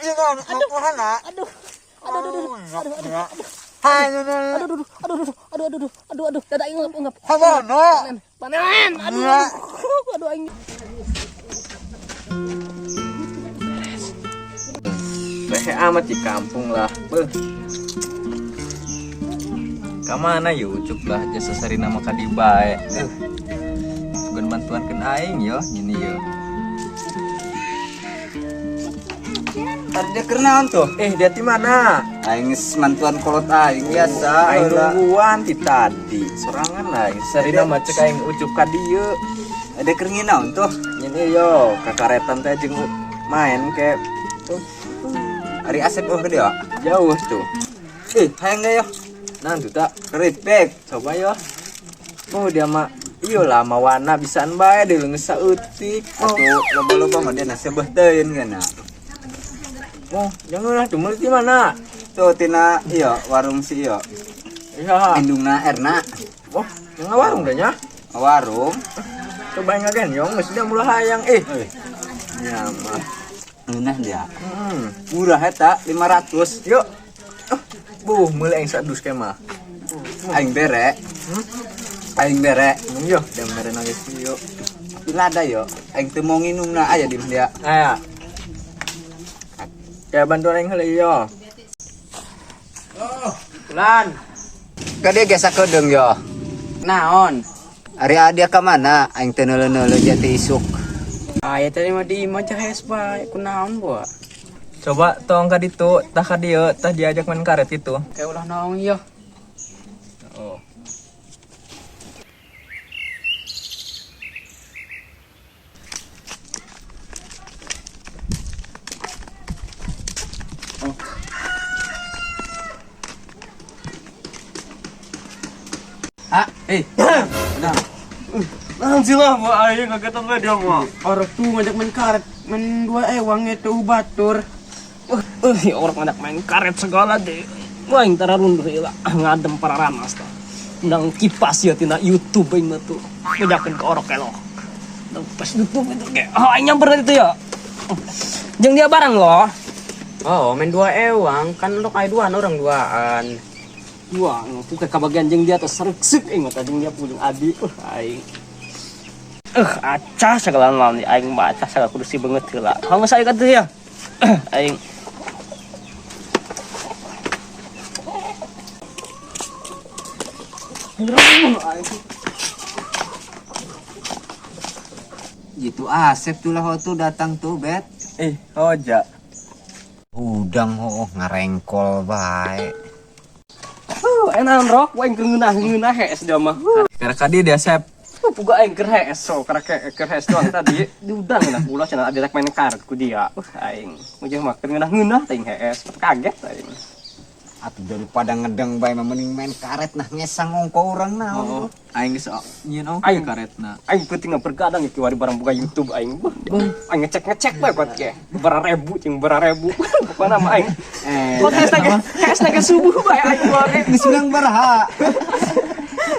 Iya naon ngopohana? Aduh. Aduh, aduh, aduh, aduh, aduh, aduh. Hayu Aduh, aduh, aduh, aduh, aduh, aduh, aduh, aduh, dada aing ngap, ngap. Habono. Panen, panen, aduh, aduh, aduh, aing. Rehe amat di kampung lah. Beuh. Kamana yuk Ucup lah jasa sarina mah kadi bae. Sugan bantuan keun aing yo nyini yo. Tadi dia keur naon tuh? Eh, dia di mana? Aing geus mantuan kolot aing biasa. Aing Heula. nungguan ti tadi. Sorangan lah aing sarina mah cek aing Ucup ka dieu. Ada keur nginaon tuh? Nyini yo kakaretan teh jeung main ke tuh. Ari Asep oh ke dia. Jauh tuh. Eh, hayang gak yo? Nah tuh tak Keripik. coba yo. Oh dia mah iyo lah mawana bisaan bae deh geus saeutik. Oh, Atuh loba-loba mah dia nasebeuh teuing kana. Oh, jangan lah tuh meuli di mana? Tuh tina iya warung si iyo. Iya. Indungna Erna. Oh, yang warung dah nya. Warung. Coba ngagen yong geus dia mulai hayang eh. Eh, Ya mah. ngeunah dia. Hmm. Murah eta 500. Yuk. Ah, buh, meuli aing sadus ke mah. Aing bere. Aing bere. Yo, dia mere nangis yuk. Tapi lada yo. Aing teu mau nginumna aya di dia. Aya. Kayak bantuan aing heula yo. Bulan. Ka dia geus sakedeung yo. Naon? Ari dia ka mana? Aing teu neuleuh-neuleuh jati isuk. Aya tadi mah di imah hees bae, kunaon boa? Coba tong ka ditu, tah ka dieu, tah diajak main karet itu. Kayak ulah naon yo. Oh. Ah, eh. Nah, sih lah, mau aing kagetan we dia mah. Orang tuh ngajak main karet, main dua ewang itu batur. Orang ngajak main karet segala deh. Wah, aing tara runduh ieu lah, ngadem para ranas tah. Undang kipas ya tina YouTube aing mah tuh. Ngajakeun ke orok elo. Undang kipas YouTube itu kayak, oh, aing nyamper itu ya. Jeung dia barang loh. Oh, main dua ewang kan lo kayak duaan orang duaan. Wah, buka kabagian jeung dia tuh sereksek aing mah jeung dia pujung adi. Aing. Acah segala naon aing mah acah segala kudu si beungeut heula. Haung saya katuh ya. Aing. Gitu Asep tuh lah tuh datang tuh bet. Eh, hoja. Udang oh ngarengkol bae. Enak rok, aing keur ngeunah-ngeunah hees dia mah. Karena ka dieu dia Sep. Puga aing keur hees so, karena keur hees doang tadi. Diudang ngeunah ulah cenah diajak main karet ku dia. Aing. Mujah mah keur ngeunah-ngeunah teh aing hees. Kaget aing. Atuh daripada ngedeng bae mah mending main karet nah ngesang ongko urang naon. Oh, aing geus nyieun ongko Aing. karetna. Aing penting bergadang ya kiwari barang buka YouTube aing. Aing ngecek-ngecek bae kuat ge. Beberapa ribu jeung beberapa ribu. Pokona mah aing. Eh, Kok hees nage subuh bae aing mah. geus bilang baraha.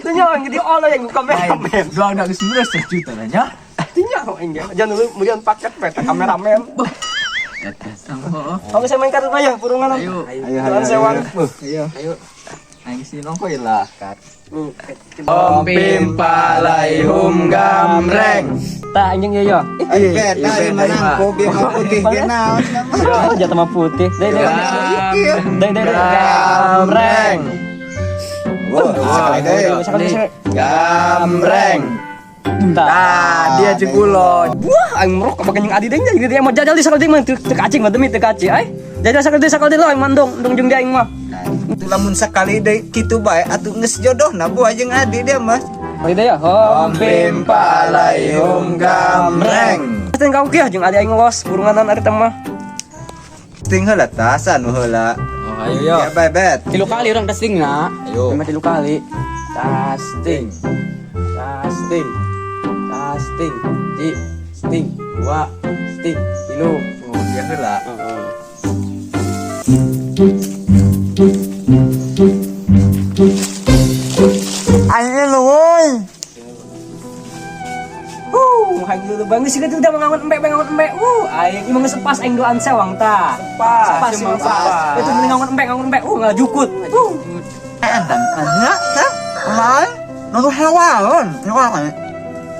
Teu nyawa jadi Allah yang kameramen. Doang dah geus beres sejuta nya. Teu nyawa aing ge. Jangan dulu kemudian paket bae kameramen. Oh, Kamu saya main kartu aja, burungan. Ayo. Ayo Jalan sewang. Ayo. Ayo. Aing sieun ongko ieu lah. Om pim palaihum gamreng. Tah anjing ya yo. Ayo bet, ayo menang kopi mah putih ge naon Oh, jatuh mah putih. Deh deh. Deh deh deh. Gamreng. Wah, sekali deui. Sekali sekali. Gamreng. Tah. Ah, dia jeung ulo. Wah, aing merok kebagian jeung adi deui jadi dia mah jajal di sakali deui mah teu kacing mah demi teu kaci ai. Jajal sakali deui lah aing mandong ndong jeung dia aing mah. Itu lamun sekali deui kitu bae atuh geus jodohna buah jeung adi dia mah. Kali deui ya. Hom Om pim palaihum gamreng. Teu kau kieu jeung adi aing los burunganan ari teh mah. Ting heula tasan nu heula. Oh, ayo yo. Ya bae bet. Tilu kali orang testing nak. Ayo. Cuma tilu kali. Testing. Testing. Testing. Ji. Sting. Dua. Sting. Tilu. Oh, dia heula. Heeh. Aing lu woi. Hayang dulu bang, sih udah mengangun embe, mengangun embe. Aing imang geus pas aing doan sewang ta. Pas, Pas, emang pas. pas. Itu mending ngangun empek, ngangun empek. Ngajukut. Dan dia lain nunggu hewan, hewan.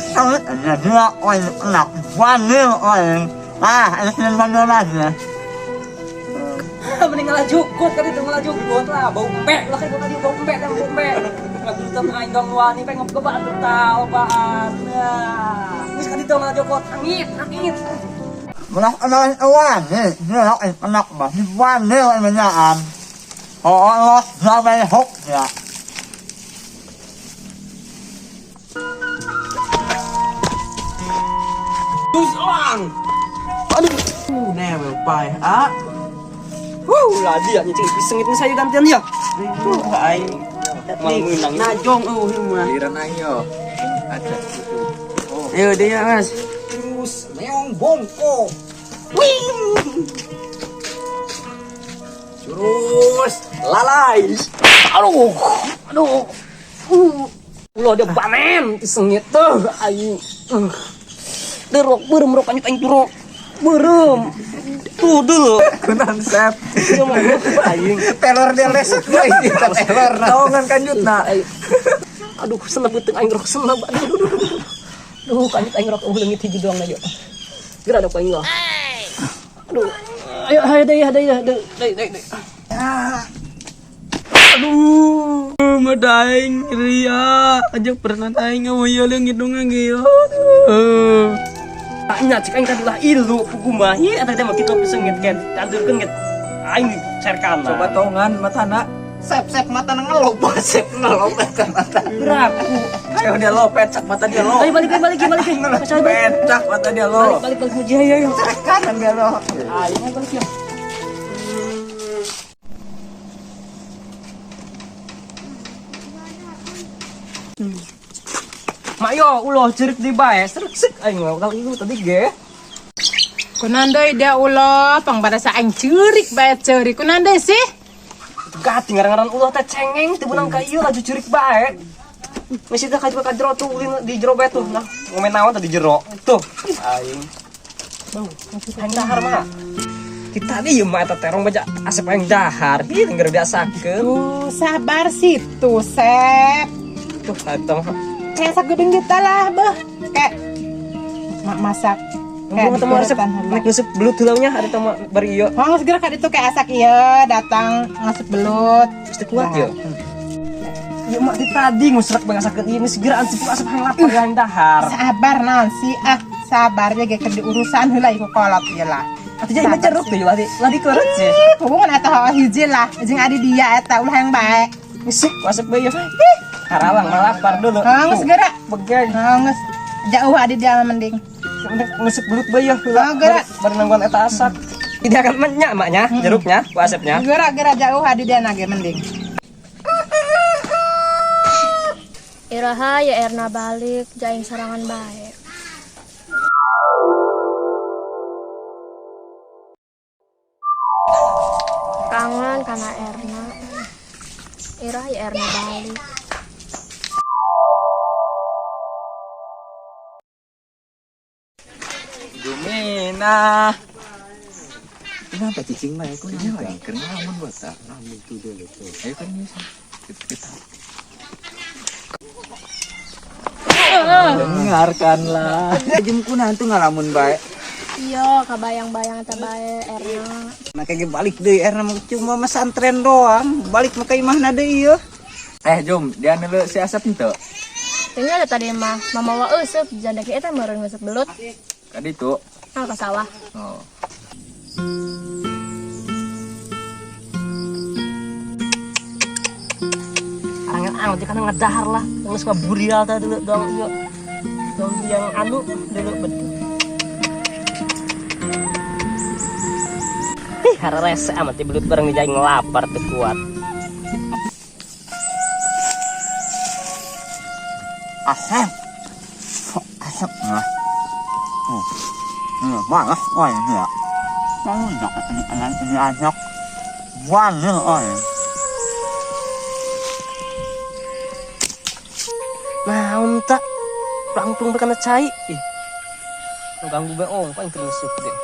Sangat dia orang enak, wanil orang. Ah, ini sih wanil lagi. Mending ngalajukut kan itu ngalajukut lah, bau empek lah kan tadi bau empek kan bau empek. Ngagelutan aing dong wani pengen ngebatu ta obaan. Nah, geus ka ditu ngalajukut angit, angit. Malah orang wani, dia orang enak mah, wanil menyaan. Oh Allah, sampai hok ya. Aduh, newel pai. Ah, Wuh, lah dia nyicing sengit saya gantian ya. aing. Mal meunang. Najong eueuh ieu mah. Giliran aing yo. Ada gitu. Ayo dia, Mas. Terus meong bongko. Jurus lalai. Aduh, aduh. Ulah dia banen sengit tuh aing. Derok beureum rok anjing aing turok. Beureum. Tuh dulu. Kunan sep. Dia mau aing. Telur dia lesek deui, telur. Taongan kanjutna. Aing. Aduh, senep beuteung aing rok senep. Aduh, aduh, aduh, aduh. Duh, kanjut aing rok leungit hiji doang ayo. Geura ada aing lah. Aduh. Ayo, ayo deui, deui, deui, deui, deui, deui. Aduh, madaing ria. Aja pernah aing eueuh ieu leungit dong ge. Aduh. Nya cek aing tadi lah ilu kumaha ieu eta teh mah kitu sengit kan. Tadurkeun get aing cerkana. Coba tongan matana. Sep sep mata ngelop, sep ngelop eta mata. Beraku. Ayo dia lo pecak mata dia lo. Ayo balik balik balik balik. Balik Pecak mata dia lo. balik balik muji ayo ayo. Kanan dia lo. Ayo balik ya. Mak yo uloh cerik di bae, serik sek aing mah kalau itu tadi ge. Kunaon deui dia uloh pangpada sa aing ceurik bae ceurik. Kunaon deui sih? Gati ngaran-ngaran uloh teh cengeng teu beunang ka ieu laju ceurik bae. Mesti teh ka jero tuh ulin di jero bae tuh. Nah, ngomen naon tadi jero. Tuh. Aing. Aing dahar mah. Kita tadi ieu mah eta terong baja asep aing dahar. Ih, geus biasakeun. Tuh, sabar situ, Sep. Tuh, eta mah. Kayak sagedeng kita lah, beuh. Kayak masak. Kayak ketemu resep nek nguseup belut heulangnya hari teh mah bari ieu. Oh, segera ka ditu kayak asak ieu datang ngasup belut. Geus teu kuat ya. Ieu mah di tadi ngusrek bangasakeun ieu geus segera ansip asep hang lapar hang dahar. Sabar naon sih ah, sabar ya ge keur diurusan heula ieu kolot ieu lah. Atuh jadi mah jeruk tuh ladi ladi keureut sih. Ih, hubungan eta hawa hiji lah, jeung adi dia eta ulah yang bae. Geus sih asep bae ieu. Haralang mah lapar dulu. Oh, geus geura. Begeng. Oh, geus jauh adi dia mah mending. Nguseup belut bae ieu. Oh, geura. Bari nangguan eta asak. Tidak akan menyak maknya jeruknya, ku asepnya. Geura-geura jauh adi dia nage mending. Iraha ya Erna balik, jaing sorangan bae. Kangen kana Erna. Iraha ya Erna balik. Jumina. Kenapa cicing mah aku Ini lagi keur ngelamun botak. Ngelamun tuh dulu tuh. Ayo kan ini. Kita dengarkanlah. Jem kunaon tuh ngalamun bae. Iya, kabayang-bayang eta bae Erna. Nah kayak balik deui Erna mah cuma mesantren doang, balik mah ka imahna deui ieu. Jum, dia nelu si Asep henteu. Tanya ada tadi mah, mama wa euseup janda ki eta meureun nguseup belut. Kadi itu. Ah, ka sawah. Oh. Arangan amat kana ngedahar lah. Geus mah burial teh dulu dong ieu. Dong yang anu dulu betul. Ih, hararese amat di belut bareng dijaing lapar teu kuat. Asep. Asep lah. Malas oi dia. Mau nak ini anak ini anak. Wanil oi. Naon tak? Plangplung bekana cai. Ih. Ganggu be ong paling terusuk deh.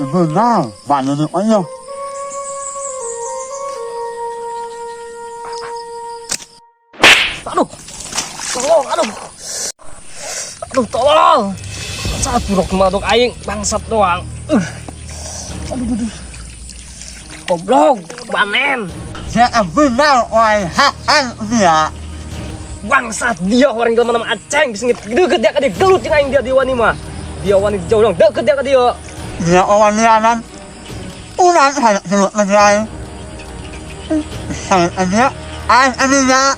Benar, mana ni ayah. Aduh. Tolong, aduh. Aduh, tolong. Saat buruk maduk aing bangsat doang. Aduh, aduh. Goblok, banen. Saya benar oi hakan dia. Bangsat dia orang jelema nama Aceng bisa deket dia ka dia gelut jeung aing dia di wani mah. Dia wani jauh dong, deket dia ka dia. Dia orang lianan. Ulang saya sebut lagi. Saya dia, ai dia.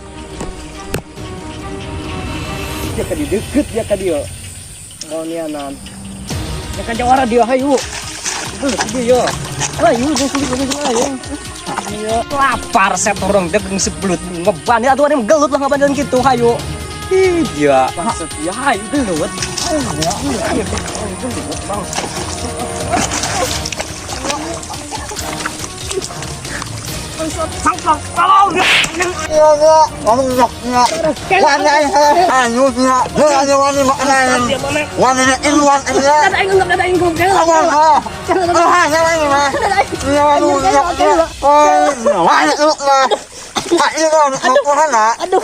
Dia ka dia deket dia ka dia. Wanianan. Ya ka jawara dia hayu. Gelut dia. Hayu jeung sulit jeung aing. Iya, lapar set orang dia ngisi belut ngeban ya atuh gelut lah ngeban gitu hayu. Ih, dia bangsat dia hayu gelut. Ayo, gelut bangsat. Sangkok, tolong. Iya, ngomong ya. Wani ayu dia. Dia wani makanan. Wani iluan dia. Dada aing enggak, dada aing enggak. Oh, oh, ya wani mah. Iya wani ya. Oh, wani lu mah. Ayo dong, mau mana? Aduh.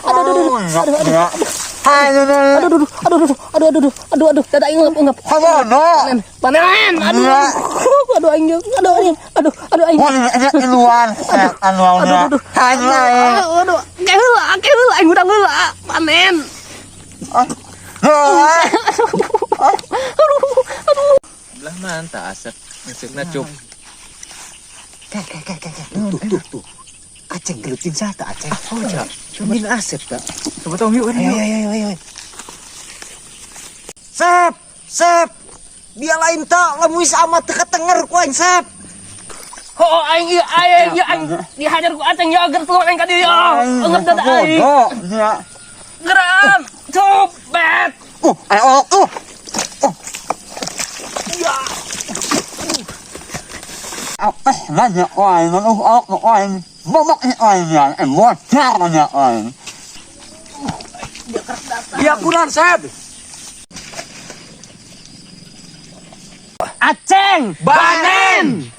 Aduh, aduh, aduh. Aduh, aduh. Aduh, Aduh, aduh, aduh, aduh, aduh, aduh, aduh, aduh, dada aing ngap, ngap. aduh. Panen, aduh, aduh, aing, aduh, aing, aduh, aduh, aing. Wani iluan, anu Aduh, aduh, aduh. aduh, aduh, kayak heula, kayak heula, aing urang heula, panen. Aduh, aduh. Belah mana Asep? Ngesekna cup. Tuh tuh tuh. Aceng gelutin sah tak Aceng? Oh ja. Coba Asep tak. Coba tahu yuk. Ayo ayo ayo ayo. Sep, Sep. Dia lain tak lamun wis amat teu ketenger ku aing Sep. Oh, aing ieu aing ieu aing dihajar ku Aceng ya agar tolong aing ka dieu ya. Engep dada aing. Ya. Geram, copet. Ayo, oh. Ya. Apa banyak orang, orang orang, bobok orang yang bocor banyak orang. Dia kunan Sep. Aceng, Banen.